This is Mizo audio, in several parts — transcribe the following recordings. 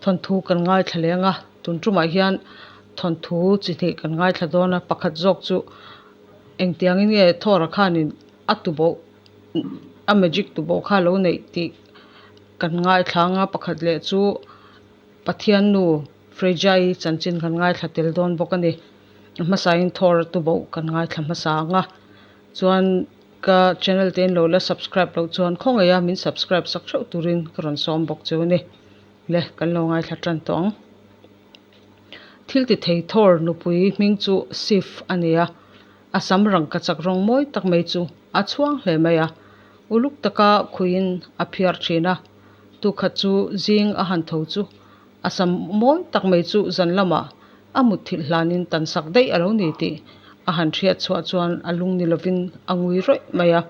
Thawnthu kan ngaithla leng a, tun tumah hian thawnthu chi hnih kan ngaithla dawn a, pakhat zawk chu engtiangin nge Thor-a khanin a tuboh a magic tuboh kha a lo neih tih kan ngaithla ang a, pakhat leh chu Pathian nu Freyja-i chanchin kan ngaithla tel dawn bawk a ni. A hmasain Thor-a tuboh kan ngaithla hmasa ang a, chuan ka channel te in lo la subscribe loh chuan khawngaih a min subscribe sak theuh turin ka rawn sawm bawk cheu a ni. Le kan lo ngaithla tan tawh ang. Thil ti thei Thor nupui hming chu Sif a ni a, a sam rangkachak rawng mawi tak mai chu a chhuang hle mai a, uluk taka khuiin a phiar thin a, tukhat chu zing a han tho chu a sam mawi tak mai chu zan lamah a mutthilh hlanin tan sak daih a lo ni tih a han hriat chhuah chuan a lung ni lovin a ngui rawih mai a.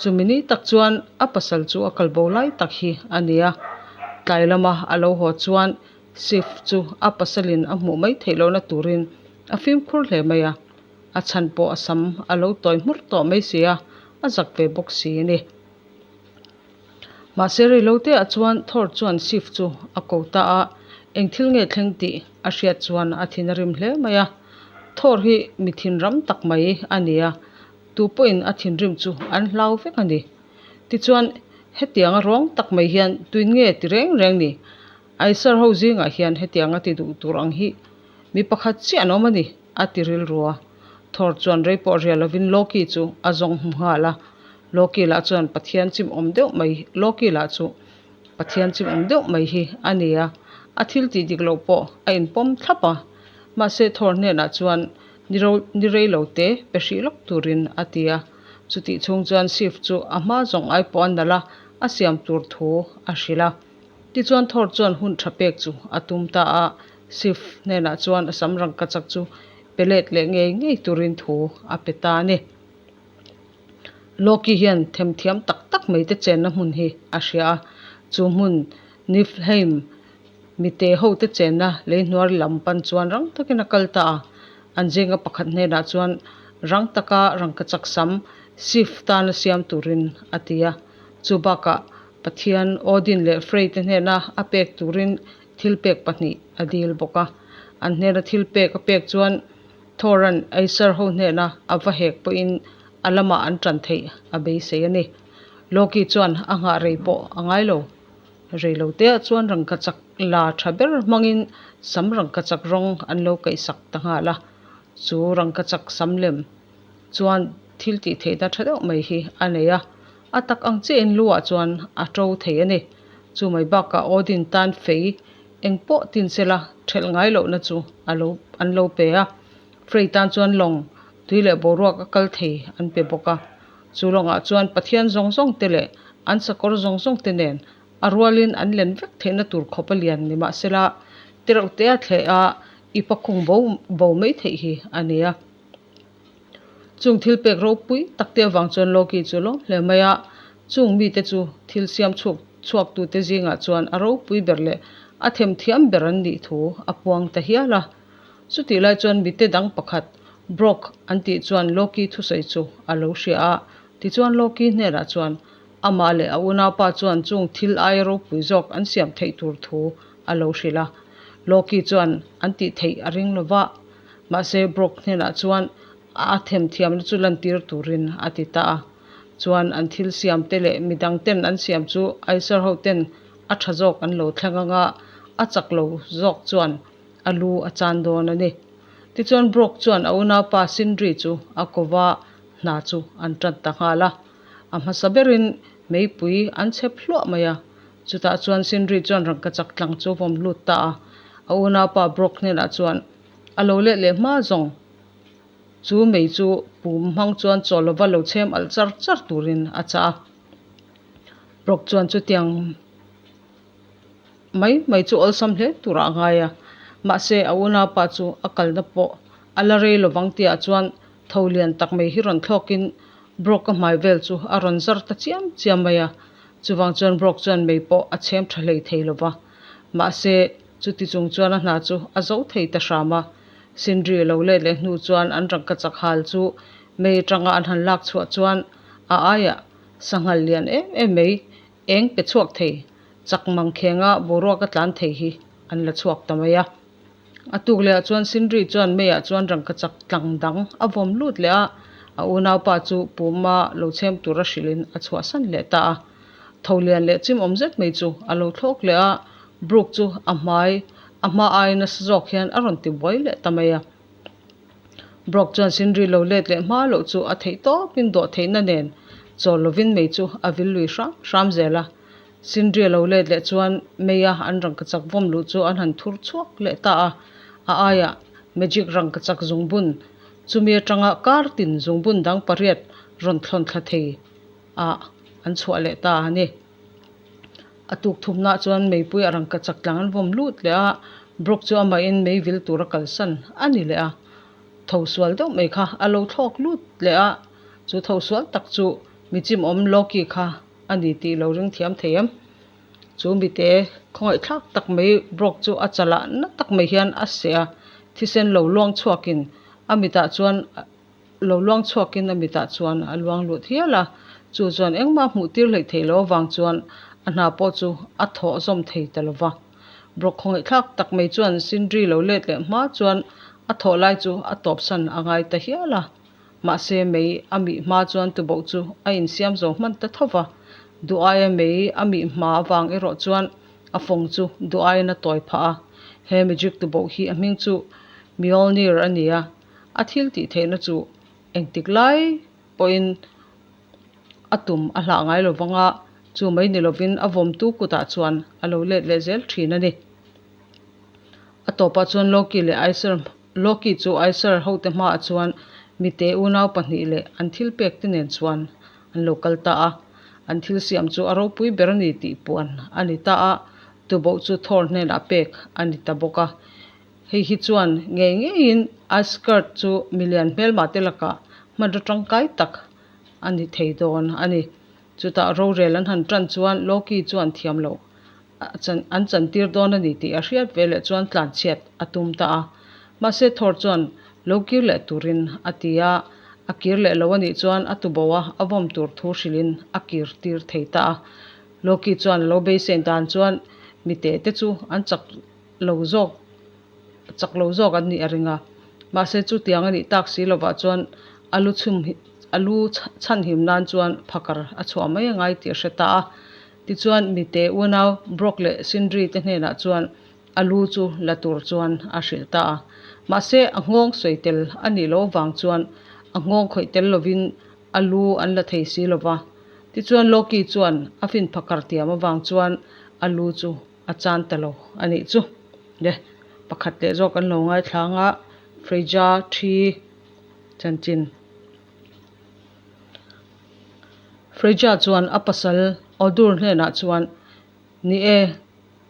Chumi ni tak chuan a pasal chu a kalbo lai tak hi a ni a, tlai lama a lo haw chuan Sif chu a pasalin a hmuh mai theih lohna turin a fimkhur hle mai a, a chhan pawh a sam a lo tawi hmur tawh mai si a, a zak ve bawk si a ni. Mahse reiloteah chuan Thor chuan Sif chu a ko ta a, eng thil nge thleng tih a hriat chuan a thin a rim hle mai a, Thor hi mi thinram tak mai a ni a, Tu pawhin a thinrim chu an hlau vek a ni. Tichuan, hetianga rawng tak mai hian tuin nge ti reng reng ni? Aisar ho zingah hian hetianga ti duh tur ang hi mi pakhat chiah an awm a ni, a ti rilru a. Thor chuan rei pawh ria lovin Loki chu a zawng hmu nghal a. Loki lah chuan Pathian chim awm deuh mai Loki lah chu Pathian chim awm deuh mai hi a ni a, a thil tih dik loh pawh a inpawm thlap a. Mahse Thor hnenah chuan Ni ro ni rei lo te pe hrih lawk turin a ti a. Chutih chhung chuan Sif chu a hma zawng ai pawh a nalh a, a siam tur thu a hrilh a. Tichuan Thor chuan hun tha pek chu a tum ta a, Sif hnenah chuan a sam rangkachak chu pe let leh ngei ngei turin thu a pe ta a ni. Loki hian themthiam tak tak mai te chenna hmun hi a hria a, chu hmun Niflheim Mite hote chenna leihnuar lam pan chuan rang takin a kal ta a, an zinga pakhat hnenah chuan rang taka rangkachak sam Sif tana siam turin a ti a. Chu bakah Pathian Odin leh Frey te hnena a pek turin thilpek pahnih a dil bawk a. An hnena thilpek a pek chuan Thoran Aesir ho hnena a va hek pawhin a lamah an tan theih a beisei a ni. Loki chuan a nghah rei pawh a ngai lo. Reiloteah chuan rangkachak la tha ber hmangin sam rangkachak rawng an lo kaihsak ta nghal a, chu rangkachak sam lem chuan thil tih theihna tha deuh mai hi a nei a, a tak ang chiahin luah chuan a to thei a ni. Chu mai bakah Odin tan fei eng pawh tin sela thelh ngai lohna chu a lo an lo pe a, Frey tan chuan lawng tui leh boruak a kal thei an pe bawk a. Chu lawngah chuan Pathian zawng zawng te leh an sakawr zawng zawng te nen a rualin an len vek theihna tur khawp a lian ni mahsela tereuhte a thleh a ipa khung bo bo mai theih hi a ni a. Chung thil pek ropui tak te avang chuan Loki chu lawm hle mai a, chung mite chu thil siam chhuak chhuaktute zingah chuan a ropui ber leh a themthiam ber an nih thu a puang ta hial a. Chutih lai chuan mite dang pakhat Brok an tih chuan Loki thusawi chu a lo hria a, tichuan Loki hnenah chuan amah leh a unaupa chuan chung thil aia ropui zawk an siam theih tur thu a lo hrilh a. Loki chuan an tih theih a ring lo va, mahse Brok hnenah chuan a themthiamna chu lantir turin a ti ta a. Chuan an thil siam te leh midang ten an siam chu Aesir ho ten a tha zawk an lo thleng anga a chak lo zawk chuan a lu a chan dawn a ni. Tichuan Brok chuan a unaupa Sindri chu a kova hna chu an tan ta nghal a. A hmasa berin meipui an chhep hluah mai a. Chutah chuan Sindri chuan rangkachak tlang chu vawm lut ta a. A unaupa Brok hnenah chuan a lo let leh hma zawng chu mei chu pum hmang chuan chaw lova lo chhem alh char char turin a chah a. Brok chuan chutiang mai mai chu awlsam hle turah a ngai a, mahse a unaupa chu a kalna pawh a la rei lovang tihah chuan tho lian tak mai hi rawn thlawkin Brock-a hmai vel chu a rawn zar ta chiam chiam mai a, chuvang chuan Brock chuan mei pawh a chhem tha hlei thei lova, mahse chuti chung chuan a hna chu a zo thei ta hram a, Sindri a lo let leh hnu chuan an rangkachak hal chu mei atanga an han lak chhuah chuan a aiah sanghal lian em em mai Eng pe chhuak thei, chak mang khenga boruak a tlan thei hi an la chhuak ta mai a. A tuk lehah chuan Sindri chuan meiah chuan rangkachak tlang dang a vawm lut leh a, a unaupa chu puma lo chhem tura hrilhin a chhuahsan leh ta a. Tho lian leh chimawm zet mai chu a lo thlawk leh a, Brooke chu a hmai a hma ai nasa zawk hian a rawn ti buai leh ta mai a. Brooke chuan Sindri lo let leh hma loh chu a theih tawpin dawh theihna nen chawl lovin mei chu a vil lui hram hram zel a. Sindri a lo let leh chuan meia an rangkachak vawm luh chu an han thur chhuak leh ta a, a aiah magic rangkachak zungbun chumi atanga kar tin zungbun dang pariat rawn thlawn thla thei ah an chhuah leh ta a ni. A tuk thumnah chuan meipui a rangkachak tlang an vawm lut leh a, Brooke chu amahin mei vil tura kalsan a ni leh a. Tho sual deuh mai kha a lo thlawk lut leh a, chu tho sual tak chu mi chimawm Loki kha a ni tih lo ring thiam thei em? Chu mite khawngaihthlak tak mai Brooke chu a chalah na tak mai hian a seh a, thisen lo luang chhuakin a mitah chuan lo luang chhuakin a mitah chuan a luang lut hial a, chu chuan engmah hmuh tir hleih theih loh avang chuan a hna pawh chu a thawh zawm thei ta lo va. Brooke khawngaihthlak tak mai chuan Sindri lo let leh hma chuan a thawh lai chu a tawpsan a ngai ta hial a. Mahse mei a mih hma chuan tuboh chu a insiam zo hman ta tho va, duh aia mei a mih hma avang erawh chuan a fawng chu duh aiin a tawi phah a. He magic tuboh hi a hming chu Mjolnir a ni a, a thil tih theihna chu engtik lai pawhin a tum a hlah ngai lo vang a, chu mai ni lovin a vawmtu kutah chuan a lo let leh zel thin a ni. A tawpah chuan Loki leh Aesir Loki chu Aesir hote hmaah chuan mite unau pahnih leh an thil pek te nen chuan an lo kal ta a, an thil siam chu a ropui ber a ni tih puan a ni ta a, tuboh chu Thor hnenah pek a ni ta bawk a. Hei hi chuan ngei ngeiin Asgard chu milian hmelmah te lakah hmanraw tangkai tak a ni thei dawn a ni. Chutah rorel an han tan chuan Loki chuan thiam loh an chantir dawn a ni tih a hriat ve leh chuan tlanchhiat a tum ta a. Mahse Thor chuan lo kir leh turin a ti a, a kir leh lo a nih chuan a tubo a, a vawm tur thu hrilhin a kir tir thei ta a. Loki chuan a lo beisein dan chuan mite te chu an chak lo zawk chak lo zawk an nih a ring a, mahse chutiang a nih tak si lovah chuan a lu chhum a lu chhan him nan chuan phakar a chhuah mai a ngai tih a hre ta a. Tichuan mite unau Brok leh Sindri te hnenah chuan a lu chu la tur chuan a hrilh ta a. Mahse a nghawng sawi tel a nih loh avang chuan a nghawng khawih tel lovin a lu an la thei si lova. Tichuan Loki chuan a fin phakar tiam avang chuan a lu chu a chan ta lo a nih chu. Le pakhat leh zawk an lo ngaithla ang a, Freja thi chanchin. Freja chuan a pasal Odur hnenah chuan, Ni e,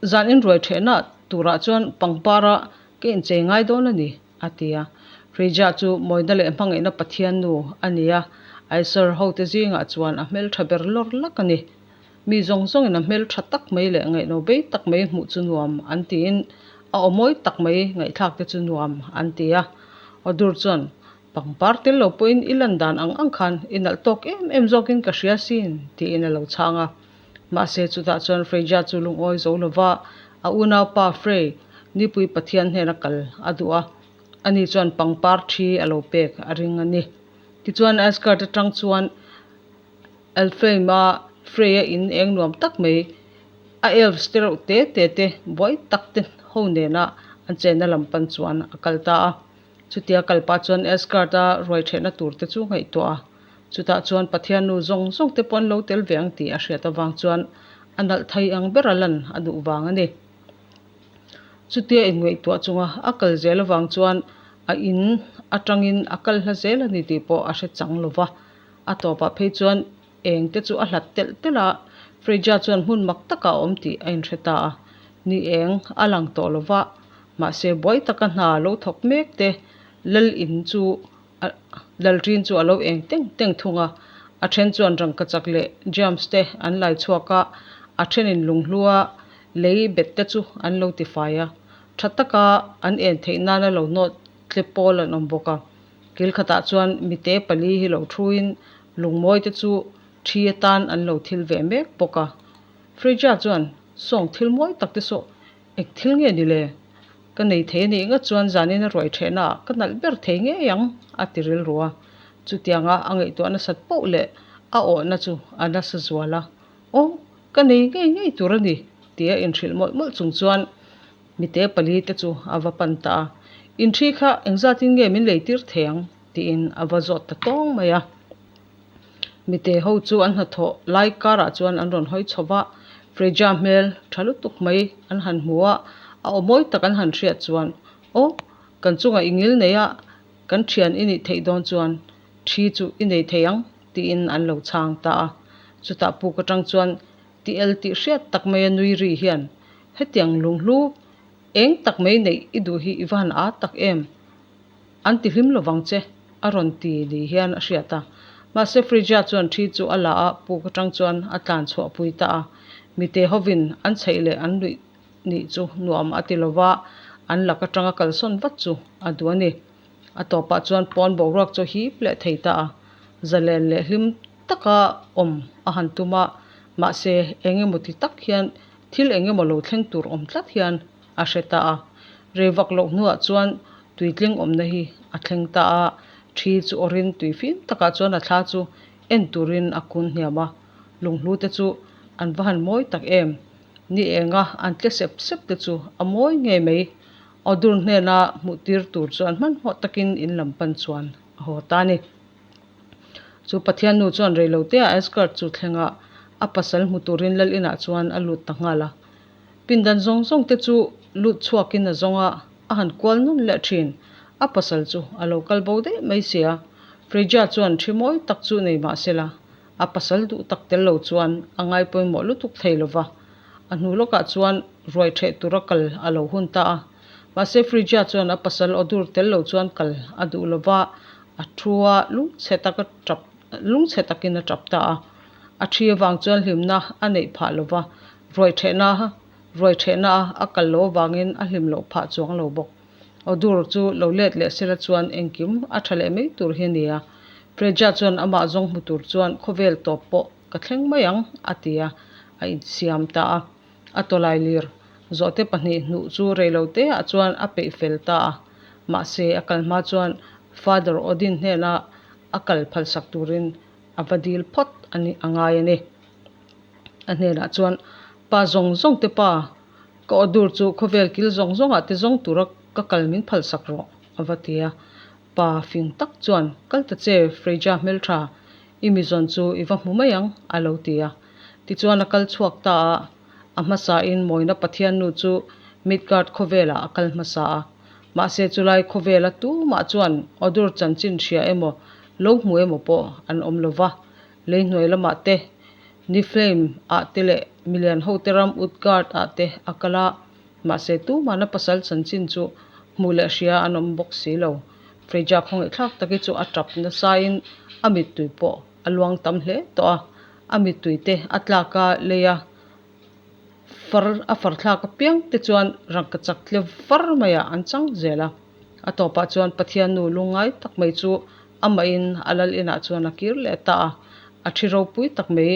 zan inruai thehna turah chuan pangpara ka inchei ngai dawn a ni, a ti a. Freja chu mawina leh hmangaihna Pathian nu a ni a, Aesir hote zingah chuan a hmeltha ber lawr lak a ni. Mi zawng zawngin a hmel tha tak mai leh ngaihno bei tak mai hmuh chu nuam an tiin a aw mawi tak mai ngaihthlak te chu nuam an ti a. Odur chuan, Pangpar tel lo pawhin i lan dan ang ang khan i nalh tawk em em zawkin ka hria sin, tiin a lo chhang a. Mahse chutah chuan Freyja chu lungawi zo lova a unaupa Frey, Nipui Pathian hnena kal a duh a, ani chuan pangpar thi a lo pek a ring a ni. Tichuan Asgard atang chuan Elfheim-a Frey-a in eng nuam tak mai, a elves te reuh te te te buai tak te ho nena an chenna lam pan chuan a kal ta a. Chutia kal pah chuan Asgard-a ruai thehna tur te chu ngaihtuah a, chutah chuan Pathian nu zawng zawng te pawh an lo tel ve ang tih a hriat avang chuan a nalh thei ang bera lan a duh vang a ni. Chutia inngaihtuah chunga a kal zel avang chuan a in atangin a kal hla zel a ni tih pawh a hre chang lo va. A tawpah phei chuan eng te chu a hlat telh telh a, Freja chuan hmun mak takah a awm tih a inhre ta a. Ni eng a lang tawh lo va, mahse buai taka hna lo thawk mek te lal in chu lalrin chu a lo eng teng teng thung a. A then chuan rangkachak leh gems te an lai chhuak a, a thenin lunghlua lei bet te chu an lo tifai a. Tha taka an en theih nana lo nawt tle pawl an awm bawk a. Kil khatah chuan mite pali hi lo thuin lungmawi te chu thi atan an lo thil ve mek bawk a. Freja chuan sawng thil mawi tak te saw. Eng thil nge ni le? Ka nei thei a nih ngat chuan zanin a ruai ṭhehna ah ka nalh ber thei ngei ang, a ti rilru a. Chutianga a ngaihtuah nasat poh leh a awhna chu a nasa zual a. Aw, ka nei ngei ngei tur a ni, tia inhrilh mawlh mawlh chung chuan mite pali te chu a va pan ta a. Inṭhi kha engzatin nge min leitir thei ang? tiin a va zawt ta tawng mai a. Mite ho chu an hnathawh lai karah chuan an rawn hawi chho va, Freja hmel tha lutuk mai an han hmu a, a aw mawi tak an han hriat chuan, Aw, kan chungah i ngil nei a, kan thian i nih theih dawn chuan thi chu i nei thei ang, tiin an lo chhang ta a. Chutah puk atang chuan ti el tih hriat tak maia nui ri hian, Hetiang lunghlu eng tak mai neih i duh hi i va han â tak em? An ti hlim lovang che, a rawn ti ni hian a hriat a. Mahse Frija chuan thi chu a la a, puk atang chuan a tlan chhuah pui ta a. Mite hovin an chheih leh an nuih nih chu nuam a ti lova, an lak atanga kalsawn vat chu a duh a ni. A tawpah chuan pawn boruak chu a hip leh thei ta a, zalen leh hlim taka awm a han tum a, mahse eng emaw ti tak hian thil eng emaw lo thleng tur awm tlat hian a hre ta a. Rei vak loh hnuah chuan tuitling awmna hi a thleng ta a, thi chu awrhin tui fim takah chuan a thla chu en turin a kun hniam a, lunghlu te chu an va han mawi tak em! Ni enga an tle sep sep te chu a mawi ngei mai. Awdur hnena hmuh tir tur chuan hmanhmawh takin in lam pan chuan a haw ta a ni. Chu Pathian nu chuan reilotea Asgard chu thlenga a pasal hmu turin lal inah chuan a lut ta nghal a. Pindan zawng zawng te chu lut chhuakin a zawng a, a han kual nawn leh thin. A pasal chu a lo kal bo daih mai sia. Freja chuan thi mawi tak chu nei mah sela, a pasal duh tak tel lo chuan a ngai pawimawh lutuk thei lo va. A hnu lawkah chuan ruai ṭheh tura kal a lo hun ta a. Mahse Freja chuan a pasal aw dur tel lo chuan kal a duh lo va, a thu a, lungchhe tak a ṭap lungchhe takin a ṭap ta a. A thi avang chuan hlimna a neih phah lo va, Ruaithehna Ruaithehna a kal loh avangin a hlim loh phah chuang lo bawk. Odur chu lo let leh sela chuan engkim a tha leh mai tur hi a ni a. Freja chuan amah zawng hmu tur chuan khawvel tawp pawh ka thleng mai ang a ti a, a insiam ta a. A tawlai lir zawhte pahnih hnuh chu reilote ah chuan a peih fel ta a. Mahse a kal hma chuan Father Odin hnena a kal phalsak turin a va dil phawt a ni a ngai a ni. A hnenah chuan, Pa zawng zawng te pa, ka aw dur chu khawvel kil zawng zawngah te zawng tura ka kal min phalsak rawh, a va ti a. Pa fing tak chuan, Kal ta che, Freja hmeltha, i mi zawn chu i va hmu mai ang, a lo ti a. Tichuan a kal chhuak ta a, a hmasain mawina Pathiannu chu Midgard khawvelah a kal hmasa a. Mahse chulai khawvela tumah chuan aw dur chanchin hria emaw, lo hmu emaw pawh an awm lo va. Lei hnuai lamah te, Niflheim ah te leh milian hote ram Utgard ah te a kal a, mahse tumahna pasal chanchin chu hmuh leh hria an awm bawk si lo. Freja khawngaihthlak taki chu a tap nasain a mittui pawh a luang tam hle tawh a, a mittui te a tlak a lei a far a far thlak apiang te chuan rangkachak tle far maiah an chang zel a. A tawpah chuan Pathian nu lungngai tak mai chu amahin a lal inah chuan a kir leh ta a, a thi ropui tak mai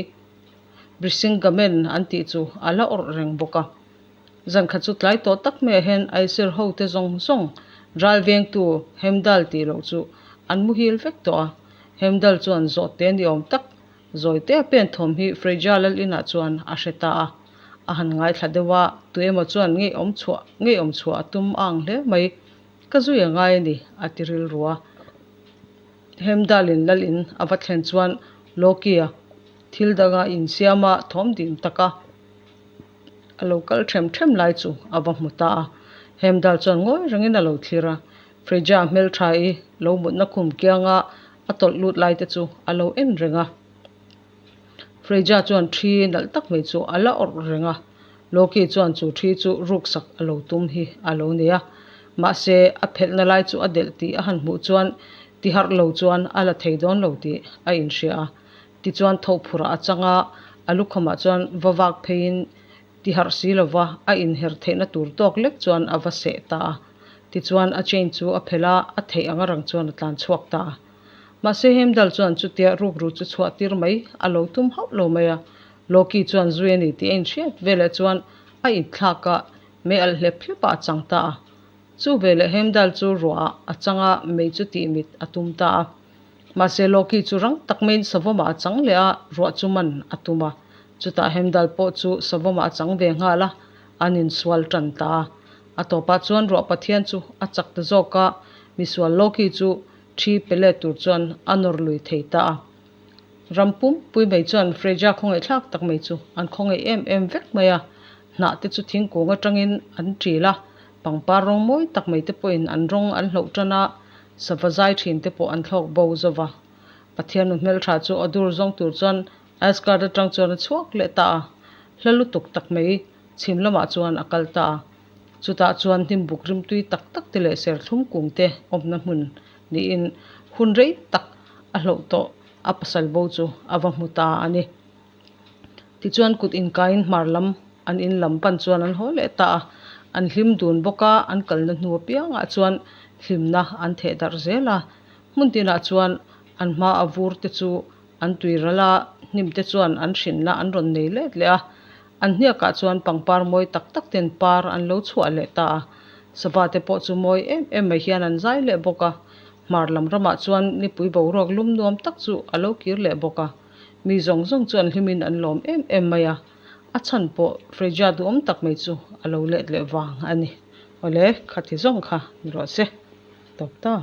Brisingamen an tih chu a la awrh reng bawk a. Zan khat chu tlai tawh tak maiah hian Aisir hote zawng zawng ral vengtu Hemdal tih loh chu an muhil vek tawh a. Hemdal chuan zawhte ni awm tak Zawite a pen thawm hi Freja lal inah chuan a hre ta a, a han ngaithla deuh a, tuemaw chuan ngeiawm chhuah ngeiawm chhuah a tum a ang hle mai, ka zui a ngai a ni, a ti rilru a. Hemdalin lal in a va thlen chuan Loki-a thil danga insiam a thawm dim tak a, a lo kal them them lai chu a va hmu ta a. Hemdal chuan ngawi rengin a lo thlir a, Freja hmeltha-i lo mutna khum kianga a tawlh lut lai te chu a lo en reng a. Freja chuan thi nalh tak mai chu a la awrh reng a, Loki chuan chu thi chu ruksak a lo tum hi a lo nei a. Mahse, a phelhna lai chu a delh tih a han hmuh chuan ti harh lo chuan a la thei dawn lo tih a inhria a. Tichuan thophurah a chang a, a lukhamah chuan va vak pheiin ti harh si lova a inher theihna tur tawk lek chuan a va seh ta a. Tichuan a chain chu a phelh a, a theih anga rang chuan a tlan chhuak ta a. Mahse Heimdall chuan chutia rukru chu chhuah tir mai a lo tum hauh lo mai a. Loki chuan zui a ni tih a inhriat veleh chuan a inthlak a, Mei alh hlep hlep ah a chang ta a. Chu veleh Heimdall chu ruah ah a chang a, mei chu tih mit a tum ta a. Mahse Loki chu rang tak maiin savawm ah a chang leh a, ruah chu man a tum a. Chutah Heimdall pawh chu savawm ah a chang ve nghal a, an insual tan ta a. A tawpah chuan ruah Pathian chu a chak ta zawk a, misual Loki chu thi pe let tur chuan a nawr lui thei ta a. Ram pumpui mai chuan Freja khawngaih thlak tak mai chu an khawngaih em em vek mai a, hnah te chu thingkung atangin an ṭil a, pangpar rawng mawi tak mai te pawhin an rawng an hloh tan a, sava zai thin te pawh an thlawk bo zo va. Pathian nu hmeltha chu a dur zawng tur chuan Asgard atang chuan a chhuak leh ta a, hla lutuk tak mai chhim lamah chuan a kal ta a. Chutah chuan hnimbuk rimtui tak tak te leh serthlum kung te awmna hmun niin hun rei tak a hloh tawh a pasal bo chu a va hmu ta a ni. Tichuan kut inkaiin hmar lam an in lam pan chuan an haw leh ta a, an hlim dun bawk a, an kalna hnu apiangah chuan hlimna an theh darh zel a. Hmun tinah chuan an hma a vur te chu an tui ral a, hnim te chuan an hrinna an rawn nei let leh a. An hniakah chuan pangpar mawi tak tak ten par an lo chhuah leh ta a, sava te pawh chu mawi em em mai hian an zai leh bawk a, hmar lam ramah chuan nipui boruak lum nuam tak chu a lo kir leh bawk a, mi zawng zawng chu an hlimin an lawm em em mai a, a chhan pawh Freja duhawm tak mai chu a lo let leh vang a ni. Awle, khati zawng kha ni rawh se. Tawp ta.